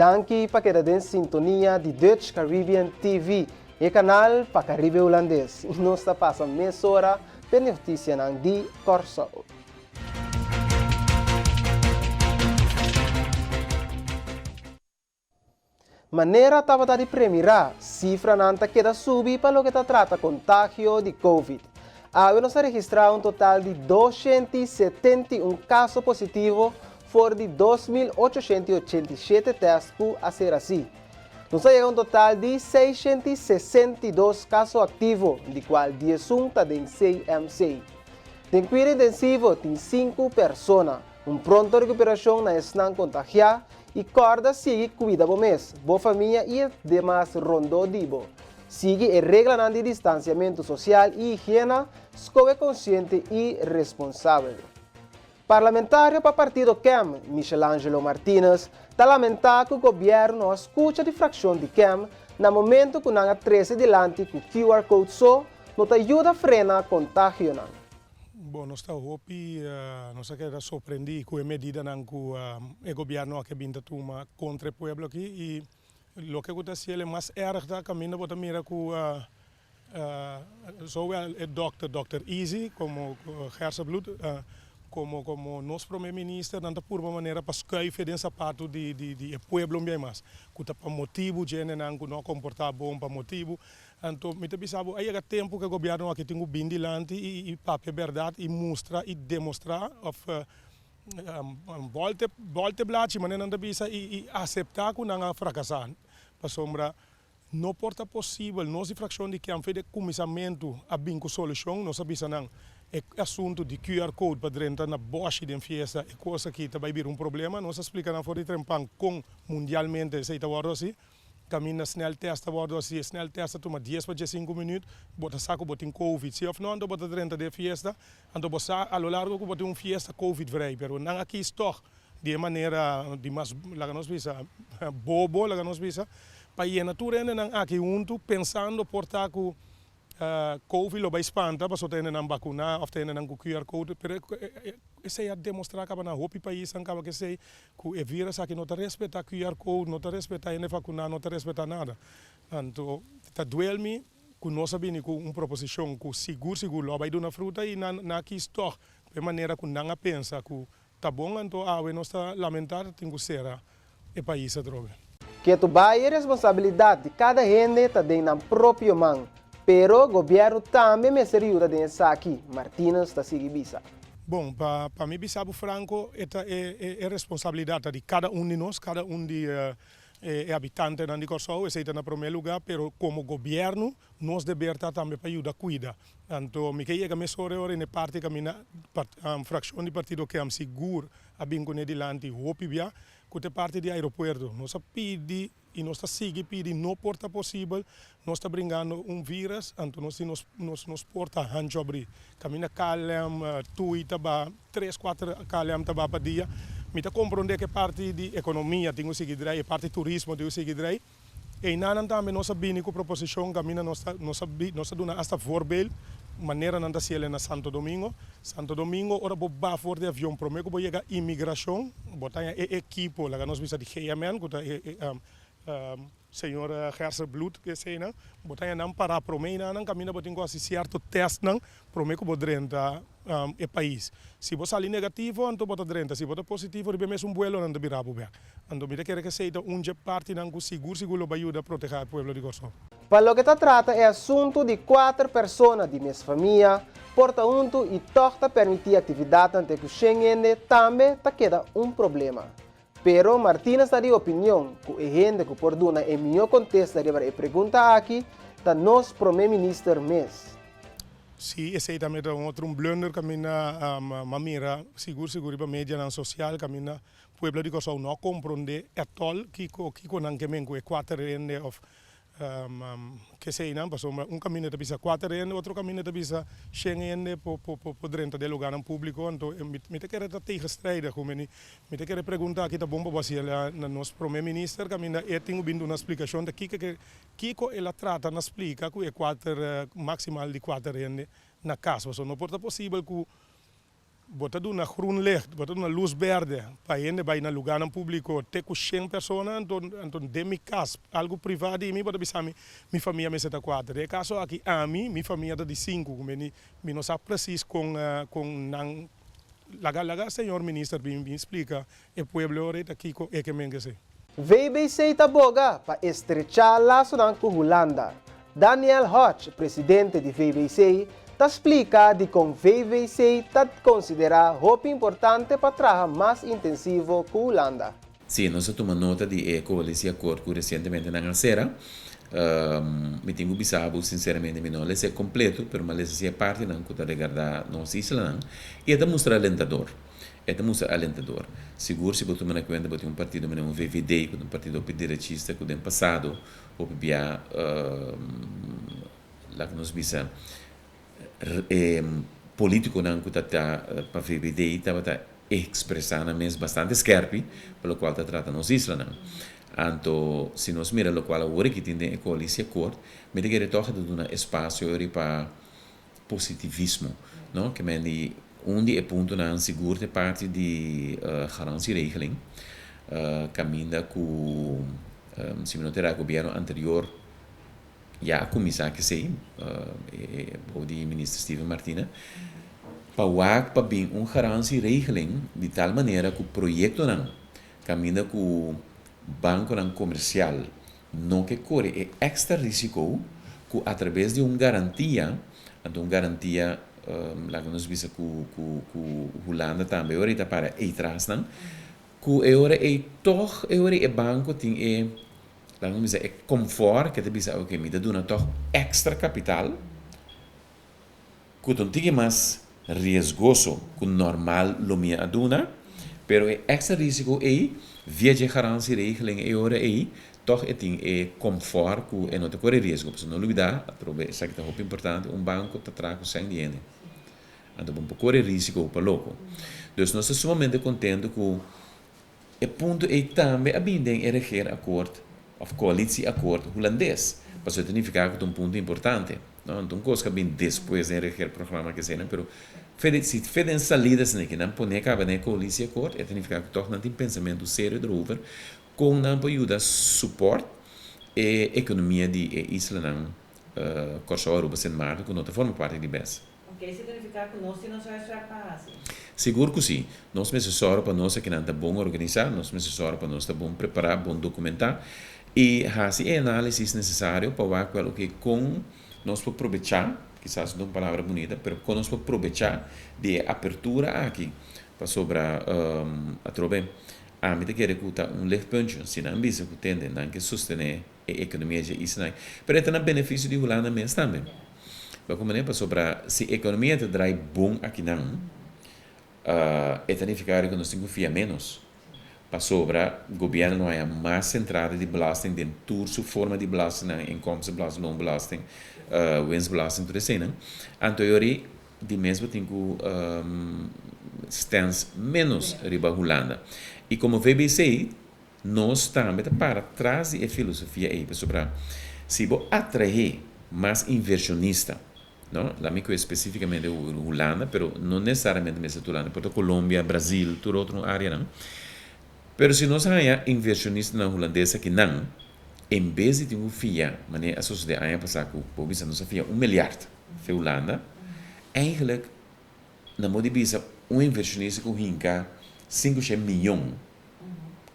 Danki pa keda den sintonia di Dutch Caribbean TV, e kanal pa Karibe Hulandes. Nos ta pasa mesora p'e notisianan di Kòrsou. Manera tabata di premirá, sifranan ta keda subi pa loke ta trata kontagio di Covid. Awe nos a registrá un total di 271 kaso positivo for di 2,887 tèst ku a ser hasí. Nos a yega un total di 662 kaso aktivo, di kual 11 ta den CMC. Den kuida intensivo tin sinku persona. Un pronto rekuperashon na esnan kontagiá I kòrda sigui kuida bo mes, bo famia i e demas rondó di bo. Sigui e reglanan di distansiamentu sosial i higiena, skohe konsiente i responsabel. Parlamentario pa partido KEM, Michelangelo Martinus, ta lamentá ku gobièrnu no a skucha di frakshon di KEM na momentu ku nan a trese dilanti ku QR code so no ta yuda frena kontagionan. Bon, nos ta hopi, nos a keda sorprendí ku e medidanan ku e gobièrnu aki a bin ta tuma kontra e pueblo aki i loke ku ta hasiel e mas erg ta kaminda bo ta mira ku zowel e dòkter, dòkter Izzy komo Gerserbloed komo komo nos prome minister nan ta purba manera pa skuif e den sapatu di di e pueblo un biaha mas ku ta pa motibu dje hendenan ku no a komportá bon pa motibu Anto mi ta bisa bo a yega tempu ku e gobièrnu aki tin ku bin dilanti i papia bèrdat i mustra i demostrá òf bòlte bòlte blachi manera nan ta bisa i aseptá ku nan a frakasá. Pasobra no por ta posibel nos di frakshon di Kemfe di kuminsamentu a bin ku solushon. Nos a bisa nan e asuntu di QR code pa drenta na bòshi den fiesta e kos aki ta bai bira un problema. Nos a splika nan for di trempan kon mundialmente esei ta wòrdu hasi. Kaminda snel test ta wòrdu hasi. E snel test ta tuma dies pa diesinku minüt. Bo ta sa ku bo tin covid si òf no, anto bo ta drenta den e fiesta. Anto bo sa a lo largo ku bo tin un fiesta covid vrij. Pero nan a kis tòg di e manera di mas, laga nos bisa, bobo, laga nos bisa, pa yena tur hendenan aki huntu pensando por ta ku Covid lo bai spanta pasobra ta hendenan bakuná òf ta hendenan ku QR code, pero esei a demostrá kaba na hopi paisnan kaba ku esei ku e virus aki no ta respetá QR code, no ta respetá hende vakuná, no ta respetá nada. Anto ta duel mi ku nos a bini ku un proposishon ku sigur sigur lo a bai duna fruta i nan a kis tòg e manera ku nan a pensa ku Ta bon anto awe nos ta lamentá ta tin ku sera e pais atrobe. Ketu bai e responsabilidat di kada hende ta den nan propio man, pero gobièrnu tambe mester yuda den esaki, Martinus ta sigui bisa. Bon, pa pa mi bisa bo franko e ta e e responsabilidat ta di kada un di nos, kada un di e habitantenan di Kòrsou, esei ta na promé lugá, pero komo gobièrnu nos deber ta tambe pa yuda kuida. Anto mi ke yega mesora e ora en e parti kaminda frakshon di partido KEM sigur a bin kuné dilanti hopi bia ku ta e parti di aeropuerto. Nos a pidi i nos ta sigui pidi no por ta posibel nos ta bringando un virus anto nos tin nos nos nos porta hancho abrí. Kaminda KLM, tui ta ba tres kuater KLM ta ba pa dia. Mi ta komprondé ku e parti di ekonomia tin ku sigui drei, e parti turismo tin ku sigui drei. Einanan tambe nos a bini ku proposishon kaminda nos ta nos a nos a duna asta voorbeeld manera nan ta hasiel na Santo Domingo. Santo Domingo ora bo ba for di avion prome ku bo yega imigrashon bo ta haña e ekipo laga nos bisa di GMN ku ta e e señor Gerser Bloed eseinan bo ta haña nan para prome einanan kaminda bo tin ku hasi sierto testnan prome ku bo drenta e pais. Si bo sali negativo anto bo ta drenta, si bo ta positivo riba e mesun buelo nan ta bira bo bek. Anto mi ta kere ku esei ta un dje partinan ku sigur sigur lo bai yuda protehá e pueblo di Kòrsou. Pa loke ta trata e asuntu di kuater persona di mes famia por ta huntu i tòg ta permití aktividatnan te ku shen hende tambe ta keda un problema. Pero Martinez ta di opinion ku e hende ku por duna e mihó kontesta riba e pregunta aki ta nos Prome Minister mes. Sí, esei tambe ta un otro un blunder kaminda m'a mira sigur sigur riba medianan sosial kaminda pueblo di Kòrsou no a komprondé ètòl kiko kiko nan ke men ku e kuater hende òf Keseinan, pasobra un kaminda ta bisa kuater hende, otro kaminda ta bisa shen hende por por drenta den lugarnan públiko. Anto mi ta kere ta tegenstrijdig ku mi mi ta kere pregunta aki ta bon pa bo hasi na nos prome minister kaminda e tin ku bin duna splikashon ta kiko ke kiko el a trata na splika ku e kuater maksimal di kuater hende na kas. Pasobra no por ta posibel ku. Bo ta duna groen licht, bo ta duna lus berde pa hende bai na lugánan públiko te ku shen persona, anto anto den mi kas, algu privá di mi, bo ta bisa mi, mi famia mester ta kuater. Den e kaso aki ami, mi famia ta di sinku, ku mi mi no sa presis kon kon nan laga laga señor minister bin bin splika e pueblo ora ta kiko e ke men ke si. VBC ta boga pa estrechá lasonan ku Hulanda. Daniel Hodge, presidente di VBC, ta splika dikon VBC ta konsiderá hopi importante pa traha mas intensivo ku Hulanda. Sí, nos a tuma nota di e coalitieakkoord ku resientemente nan a sera. Mi tin ku bisa bo sinseramente mi no a lesa e kompleto, pero mi a lesa si e partinan ku ta regardá nos islanan i e ta mustra alentador. E ta mustra alentador. Sigur si bo tuma na kuenta bo tin un partido manera un VVD ku ta un partido hopi derechista ku den pasado hopi bia laga nos bisa e politiconan cu ta ta pa VVD tabata expresa nan mes bastante skerpi pa locual ta trata nos islanan. Anto si nos mira locual awor aki tin den e coalitieakkoord, mi ta kere toch e ta duna espacio ori pa positivismo, no? Ke men di un di e puntonan sigur ta e parti di garantieregeling, caminda cu si mi no ta era gobierno anterior ya a kuminsá kesei bou di Minister Steven Martina pa wak pa bin un garantieregeling di tal manera ku proyektonan kaminda ku bankonan komersial no ke kore e èkstra risiko ku atrabes di un garantia, anto un garantia laga nos bisa ku ku Hulanda tambe ora ei ta para ei trasnan ku e ora ei tòg e ora ei e banko tin e Laga mi bisa e comfort ke ta bisa oke mi ta duna tog extra capital cu ta un tiki mas riesgoso cu normal lo mi a duna, pero e extra risico ey via dje garantieregeling e ora ey tog e tin e comfort cu e no ta core riesgo. Pasobra no lubida, atrobe esaki ta hopi importante, un banco ta traha cu cen di hende, anto bo no por core risico pa loco. Dus nos ta sumamente contento cu E punto ei tambe a bin den e regeerakkoord of coalitieakkoord Hulandes, pasobra e ta nifiká ku ta un punto importante. No, no ta un kos ku a bin despues den e regeerprogramma keseinan, pero fe den, si fe den salida esei ku nan pone kaba den e coalitieakkoord, e ta nifiká ku tòg nan tin pensamentu serio erover kon nan por yuda supòrt e ekonomia di e islanan Kòrsou, Aruba, Sint Maarten ku no ta forma parti di bes. Ok, esei ta nifiká ku nos tin nos huiswerk pa hasi? Sigur ku si. Nos mester sòru pa nos akinan ta bon organisá, nos mester sòru pa nos ta bon prepará, bon dokumentá i hasi e análisis nesesario pa wak wèl oke kon nos por probechá, kisas no ta un palabra bunita, pero kon nos por probechá di e apertura aki pasobra atrobe ami ta kere ku ta un lichtpuntje si nan bisa ku tende nan ke sostené e ekonomia dje islanan, pero e ta na benefisio di Hulanda mes tambe. Bo komprende? Pasobra si ekonomia ta drai bon akinan, e ta nifiká ku nos tin ku fia ménos. Pasobra gobièrnu lo haña mas entrada di belasting den tur su forma di belastingnan, inkomstenbelasting, loonbelasting, winstbelasting, tur eseinan. Anto e ora di mes bo tin ku stens ménos riba Hulanda. I komo VBC Nos tambe ta para tras di e filosofia ei, pasobra si bo atraé mas invershonista, no, la mi koe spesífikamente Hulanda, pero no nesesariamente mester ta Hulanda, por ta Colombia, Brazil, tur otro áreanan, pero si nos haña invershonistanan hulandes akinan, en bes di tin ku fia, manera a sosodé aña pasá ku bo bisa nos a fia un milyard fe Hulanda, eigenlijk nan bo di bisa un invershonista ku hinka sinku shen miyon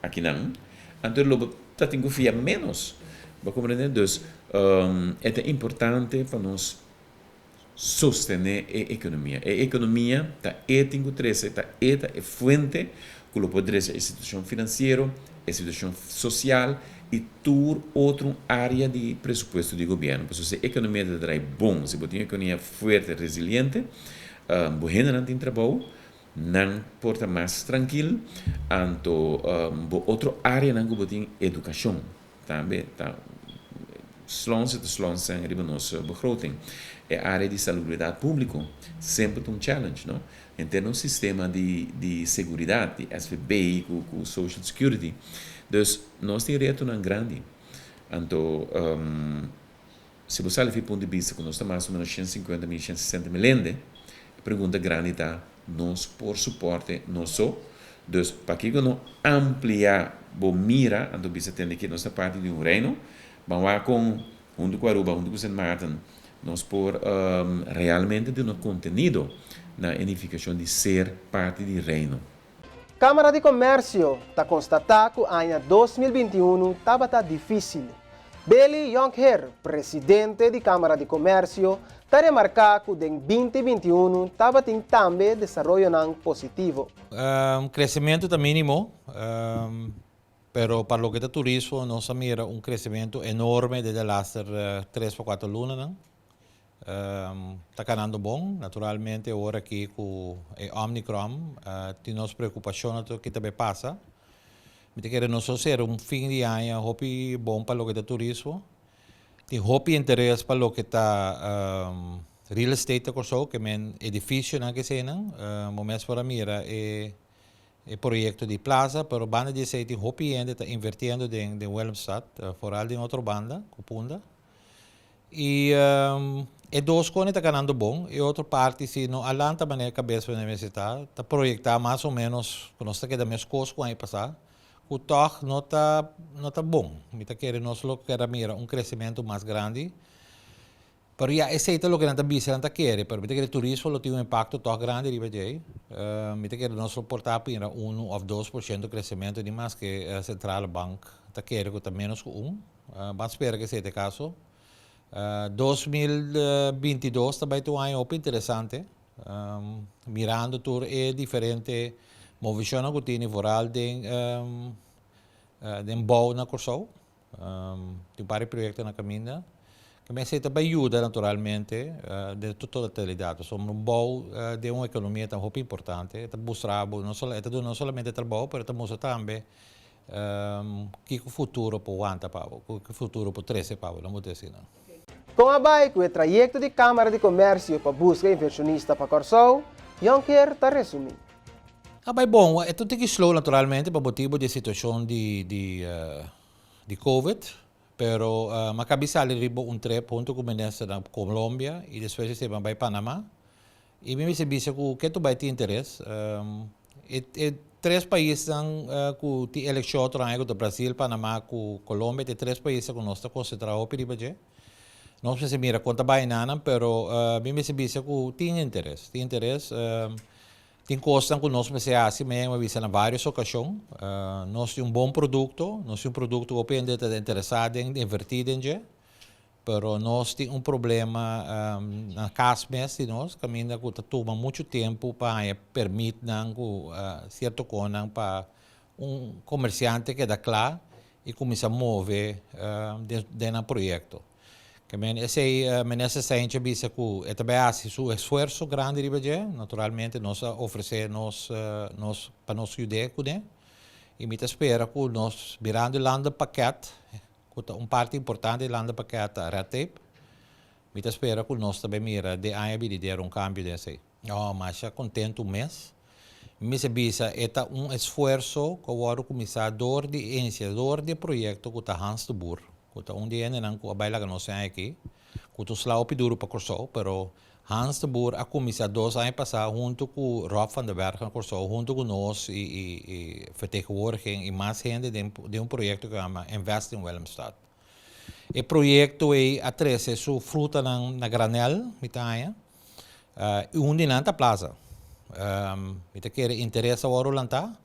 akinan, anto lo bo ta tin ku fia ménos. Bo komprendé? Dus, e ta importante pa nos sostené e ekonomia. E ekonomia ta e tin ku trese, ta e ta e fuente ku lo por dresa e situashon finansiero, e situashon sosial i tur otro área di presupuesto di gobièrnu. Pasobra si e ekonomia ta drai bon, si bo tin un ekonomia fuerte, resiliente, bo hendenan tin trabou, Nan por ta mas trankil, anto bo otro areanan ku bo tin edukashon tambe ta slonse ta slonsen riba nos begroting. E area di salubridat públiko semper ta un challenge, no? Henter nos sistema di di seguridat, di SVB ku ku social security. Dus nos tin retonan grandi. Anto si bo sali fi punto di bista ku nos ta mas o menos 150 mil, 160 mil hende, e pregunta grandi ta. Nos por soporte nos so. Dus pakiko no amplia bo mira anto bisa tende ke nos ta parti di un reino. Ban wak kon huntu ku Aruba, huntu ku Sint Maarten nos por realmente duna kontenido na e nifikashon di ser parti di reino. Kámara di Komèrsio ta konstatá ku aña 2021 tabata difísil. Billy Jonkheer, presidente di Kámara di Komèrsio, ta remarká ku den 2021 tabatin tambe desaroyonan positivo. Kresementu ta mínimo, pero pa loke ta turismo nos a mira un kresementu enorme den de laster tres pa kuater lunanan. Ta kanando bon, naturalmente ora aki ku e Omicron tin nos preokupashon ato ki ta bay pasa. Mi ta kere nos lo sera un fin di aña hopi bon pa loke ta turismo. Tin hopi interes pa loke ta real estate na Kòrsou, ke men edifisionan ke eseinan. Bo mes por a mira e e proyekto di plaza, pero banda di esei tin hopi hende ta invertiendo den den Willemstad, foral den otro banda ku Punda. I e dos kone ta ganando bon, e otro parti si no a lanta manera kabes manera mester ta, ta proyektá mas o ménos ku nos ta keda meskos ku aña pasá, ku tòg no ta no ta bon. Mi ta kere nos lo keda mira un kresementu mas grandi, pero ya esei ta loke nan ta bisa nan ta kere, pero mi ta kere turismo lo tin un impakto tòg grandi riba djei. Mi ta kere nos lo por ta mira unu òf 2% kresementu ni maske Centrale Bank ta kere ku ta ménos ku un. Ban spera ku esei ta e kaso. 2022 ta bai ta un aña hopi interesante, mirando tur e diferente movishonnan ku tini vooral den den bou na Kòrsou. Tin un par di proyekto na kaminda. Tambe esei ta bai yuda naturalmente den su totalidat pasobra un bou den un ekonomia ta hopi importante. E ta mustra bo no e ta duna no solamente trabou pero e ta mustra tambe Kiko futuro por wanta pa bo? Kiko futuro por trese pa bo? Lo bo ta asina. Kon a bai ku e trayekto di Kámara di Komèrsio pa buska invershonista pa Kòrsou? Jonker ta resumí. A bai bon. E ta un tiki slow naturalmente pa motibu di e situashon di di covid, pero mi a kabi sali riba un trip huntu ku minister na Colombia i despues di esei mi a bai Panama. I mi mester bisa ku ke tur bai tin interes. E e tres paisnan ku tin elekshon otro aña ku ta Brasil, Panama ku Colombia ta e tres paisnan ku nos ta konsentrá hopi riba dje. Nos mester mira kon ta bai nanan pero mi mester bisa ku tin interes, tin interes. Tin kosnan ku nos mester hasi, mi a bisa na vários okashon. Nos tin un bon produkto, nos tin un produkto ku hopi hende ta interesá den invertí den dje. Pero nos tin un problema na kas mes di nos kaminda ku ta tuma muchu tempu pa haña permitnan ku sierto konan pa un komersiante keda kla i kuminsá move den nan proyekto. Ke men esei Minister Cijntje a bisa ku e ta bai hasi su esfuerso grandi riba dje. Naturalmente nos a ofresé nos nos pa nos yud'é kuné i mi ta spera ku nos mirando e landenpakket ku ta un parti importante di landenpakket ta red tape. Mi ta spera ku nos ta bai mira den aña binidero un kambio den esei. Oh, masha kontentu mes. Mi mester bisa e ta un esfuerso ku a wòrdu kuminsá dor di e inisiador di e proyekto ku ta Hans de Boer, ku ta un di e hendenan ku a bai laga nos e aña aki, ku ta un sla hopi duru pa Kòrsou, pero Hans de Boer a kuminsá 2 aña pasá huntu ku Rob van der Berg na Kòrsou, huntu ku nos i i vertegenwoordiging i mas hende den den un proyekto ku yama Invest in Willemstad. E proyekto ei a trese su frutanan na granèl, mi ta haña, i un di nan ta Plaza. Mi ta kere interes a wòrdu lantá.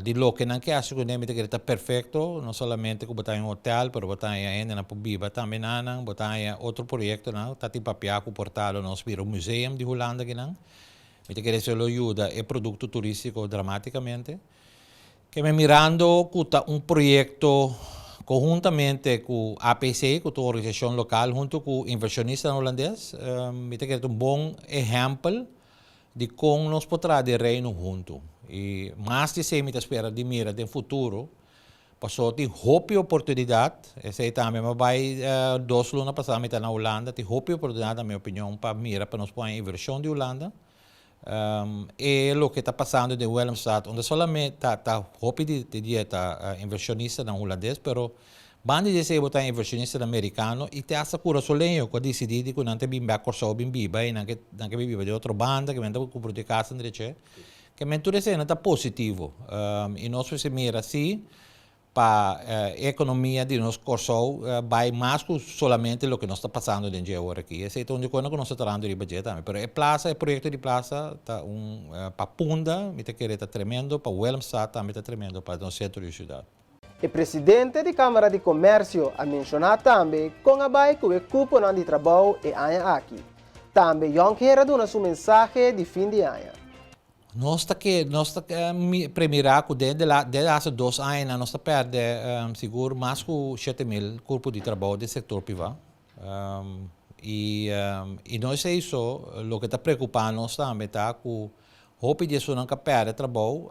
Di loke nan ke hasi kuné mi ta kere ta perfekto, no solamente ku bo ta haña un hotel, pero bo ta haña hendenan por biba tambe nanan, bo ta haña otro proyektonan, ta tin papia ku por ta lo nos bira un museum di Hulanda akinan. Mi ta kere esei lo yuda e produkto turístiko dramatikamente. Ke mi mirando ku ta un proyekto konhuntamente ku APC, ku ta un organisashon lokal, huntu ku invershonistanan hulandes, mi ta kere ta un bon ehèmpel di kon nos por traha den Reino huntu. I mas di esei mi ta spera di mira den futuro, pasobra tin hopi oportunidat, esei tambe mi a bai 2 luna pasá mi ta na Hulanda, tin hopi oportunidat na mi opinion pa mira pa nos por haña invershon di Hulanda. E loke ta pasando den Willemstad, unda solamente ta ta hopi di di e ta invershonistanan hulandes, pero Banda di esei bo ta invershonistanan merikano i te asta kurasoleño ku a disidí di ku nan ta bin bèk Kòrsou bin biba i nan ke nan ke bin biba di otro banda ke men ta kumpra tur e kas andreche. Ke men tur eseinan ta positivo i nos mester mira si pa e ekonomia di nos Kòrsou bai mas ku solamente loke nos ta pasando den dje awor aki. Esei ta un di kosnan ku nos ta trahando riba dje tambe. Pero e plasa, e proyekto di plasa ta un pa Punda mi ta kere ta tremendo, pa Willemstad tambe ta tremendo pa nos sentro di siudat. E presidente di Kámara di Komèrsio a menshoná tambe kon a bai ku e kuponan di trabou e aña aki. Tambe Jonckheer a duna su mensahe di fin di aña. Nos ta ke nos ta premirá ku den de den laatste dos añanan nos ta pèrdè sigur mas ku 7000 kurpo di trabou den sektor privá. I i no esei so, loke ta preokupá nos tambe ta ku hopi di esunnan ku a pèrdè trabou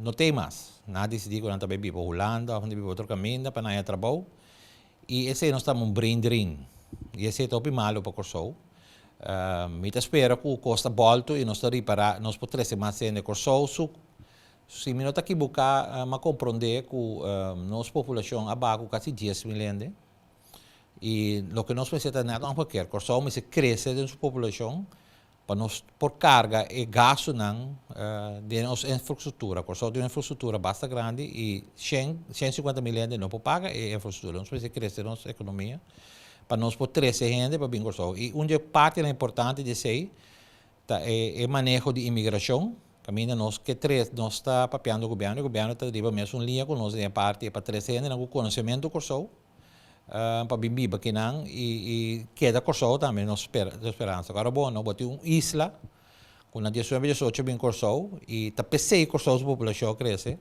No tei mas. Nan a disidí ku nan ta bai biba Hulanda òf nan ta biba otro kaminda pa nan haña trabou. I esei nos ta un brain drain. I esei ta hopi malu pa Kòrsou. Mi ta spera ku kos ta bòltu i nos ta ripará, nos por trese mas hende. Kòrsou su, si mi no ta kibuká, mi a komprondé ku nos populashon a baha ku kasi 10,000 hende. I loke nos mester ta nèt omgekeer. Kòrsou mester krese den su populashon Pa nos por carga e gastonan den nos infrastructura. Corsou tin un infrastructura basta grandi y 150,000 hende no por paga e infrastructura. Nos mester crece nos economia pa nos por trece hende pa bin Corsou. Y un di e partinan importante di esey ta e maneho di inmigracion. Caminda nos ke trece, nos ta papiando gobierno y gobierno ta riba mesun liña cu nos den e parti pa trece hendenan cu conocemento Corsou. Pa bin biba kinan i keda Kòrsou tambe nos speransa. Ora bo no, bo tin un isla ku na 19, 18 bin Kòrsou i ta p'esei Kòrsou su populashon a krese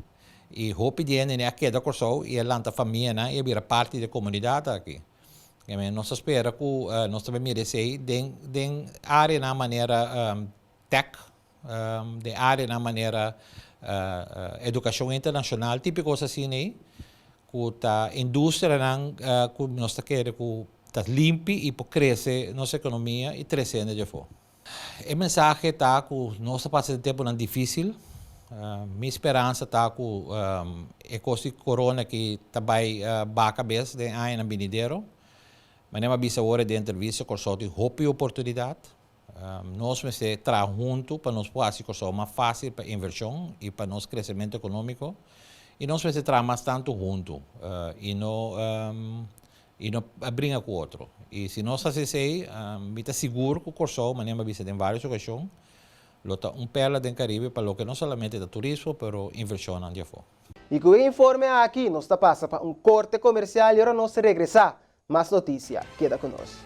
i hopi di hende a keda Kòrsou i a lanta famianan i a bira parti di e komunidat aki. Nos ta spera ku nos ta bai mira esei den den areanan manera tech, den areanan manera edukashon internashonal, tipo kos asina ei. Ku ta industrianan ku nos ta kere ku ta limpi i por krese nos ekonomia i trese hende dje afó. E mensahe ta ku nos ta pasa den tempunan difísil. Mi speransa ta ku e kos di korona aki ta bai baha kabes den añanan binidero. Manera mi a bisa awor den entrevista, Kòrsou tin hopi oportunidat. Nos mester traha huntu pa nos por hasi Kòrsou mas fásil pa invershon i pa nos kresementu ekonómiko. I nos mester traha mas tantu huntu i no i no bringa ku otro. I si nos hasi esei, mi ta sigur ku Kòrsou, manera mi a bisa den vários okashon, lo ta un pèrla den Karibe pa loke no solamente ta turismo pero invershonnan di afó. I ku e informe aki nos ta pasa pa un korte komersial i ora nos regresá, mas notisia. Keda ku nos.